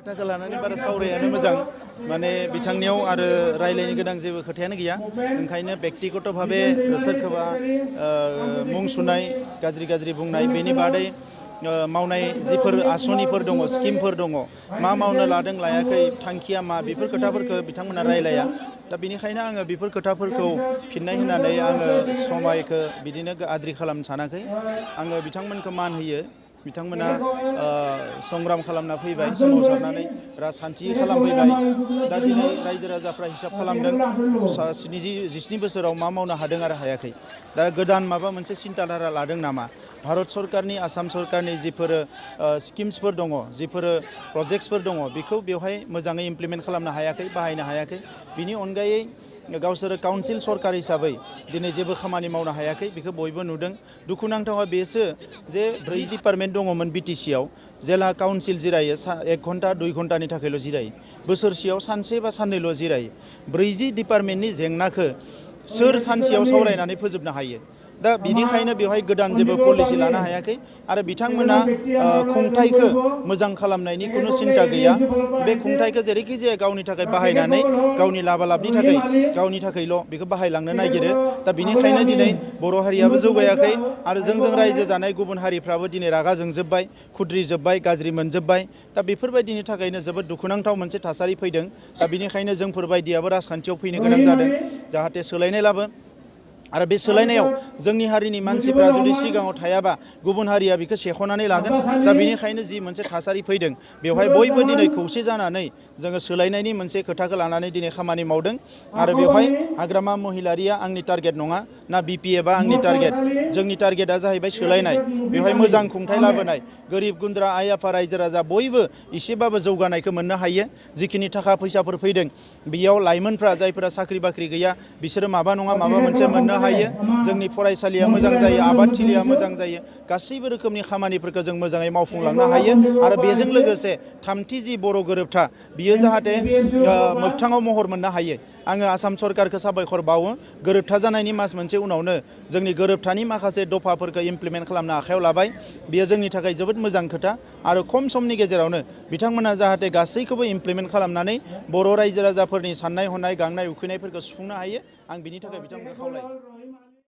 खोथाखौ लानानै बारा सावरायानो मोजां माने बिथांनियाव आरो रायलायनो गोनां जेबो खोथायानो गैया ओंखायनो बेक्तिगत भाबे सोरखौबा मुं सुनाय गाज्रि बुंनाय बेनि बादै मावनाय जिफोर आसनिफोर दङ स्किमफोर दङ मा मावनो लादों लायाखै थांखिया मा बेफोर खोथाफोरखौ बिथांमोना रायलाया दा बेनिखायनो आङो बेफोर खोथाफोरखौ फिननाय होनानै आङो समायखौ बिदिनो आद्रि खालामनो सानाखै आङो बिथांमोनखौ मान होयो बिथांमोना संग्राम खालामना फैबाय सोमावसारनानै राजखान्थि खालामफैबाय दा दिनै रायजो राजाफ्रा हिसाब खालामदों 17 बोसोराव मा मावनो हादों आरो हायाखै दा गोदान माबा मोनसे सिन्ताधारा लादों नामा भारत सरकारनि आसाम सरकारनि जिफोर स्किम्सफोर दङ जिफोर प्रजेक्ट्सफोर दङ बेखौ बेवहाय मोजाङै इमप्लिमेन्ट खालामनो हायाखै बाहायनो हायाखै बिनि अनगायै गावसोर काउन्सिल सरकार हिसाबै दिनै जेबो खामानि मावनो हायाखै बेखौ बयबो नुदों दुखुनांथावा बेसो जे 4 डिपार्टमेन्ट दङमोन BTC आव जेला काउन्सिल जिरायो 1 घन्टा 2 घन्टानि थाखायल' जिरायो बोसोरसेयाव सानसे बा साननैल' जिरायो 40 डिपार्टमेन्टनि जेंनाखौ सोर सानसेयाव सावरायनानै फोजोबनो हायो दा बिनिखायनो बेवहाय गोदान जेबो पलिसि लानो हायाखै आरो बिथांमोना खुंथायखौ मोजां खालामनायनि कुनु सिन्ता गैया बे खुंथायखौ जेरैखि जाया गावनि थाखाय बाहायनानै गावनि लाबालाबनि थाखाय गावनि थाखायल' बेखौ बाहायलांनो नागिरो दा बिनिखायनो दिनै बर' हारियाबो जौगायाखै आरो जोंजों रायजो जानाय गुबुन हारिफ्राबो दिनै रागा जोंजोब्बाय खुद्रिजोब्बाय गाज्रि मोनजोब्बाय दा बेफोरबायदिनि थाखायनो जोबोद दुखुनांथाव मोनसे थासारि फैदों दा बिनिखायनो जोंफोरबायदियाबो राजखान्थियाव फैनो गोनां जादों जाहाथे सोलायनाय लाबो आरो बे सोलायनायाव जोंनि हारिनि मानसिफ्रा जुदि सिगाङाव थायाबा गुबुन हारिया बेखौ सेख'नानै लागोन दा बेनिखायनो जि मोनसे थासारि फैदों बेवहाय बयबो दिनै खौसे जानानै जोङो सोलायनायनि मोनसे खोथाखौ लानानै दिनै खामानि मावदों आरो बेवहाय हाग्रामा महिलारिया आंनि टारगेट नङा ना BPFआ आंनि टारगेट जोंनि टारगेटआ जाहैबाय सोलायनाय बेवहाय मोजां खुंथाय लाबोनाय गोरिब गुन्द्रा आइ आफा रायजो राजा बयबो एसेबाबो जौगानायखौ मोननो हायो जिखिनि थाखा फैसाफोर फैदों बेयाव लाइमोनफ्रा जायफोरा साख्रि बाख्रि गैया बिसोरो माबा नङा माबा मोनसे मोननो हायो जोंनि फरायसालिया मोजां जायो आबादथिलिया मोजां जायो गासैबो रोखोमनि खामानिफोरखौ जों मोजाङै मावफुंलांनो हायो आरो बेजों लोगोसे थामथि जि बर' गोरोबथा बियो जाहाथे मोगथाङाव महर मोननो हायो आङो आसाम सरकारखौ साबायखर बावो गोरोबथा जानायनि मास मोनसे उनावनो जोंनि गोरोबथानि माखासे दफाफोरखौ इमप्लिमेन्ट खालामनो आखायाव लाबाय बेयो जोंनि थाखाय जोबोद मोजां खोथा आरो खम समनि गेजेरावनो बिथांमोना जाहाथे गासैखौबो इमप्लिमेन्ट खालामनानै बर' रायजो राजाफोरनि साननाय हनाय गांनाय उखैनायफोरखौ सुफुंनो हायो आं बिनि थाखाय बिथांमोनखौ खावलायो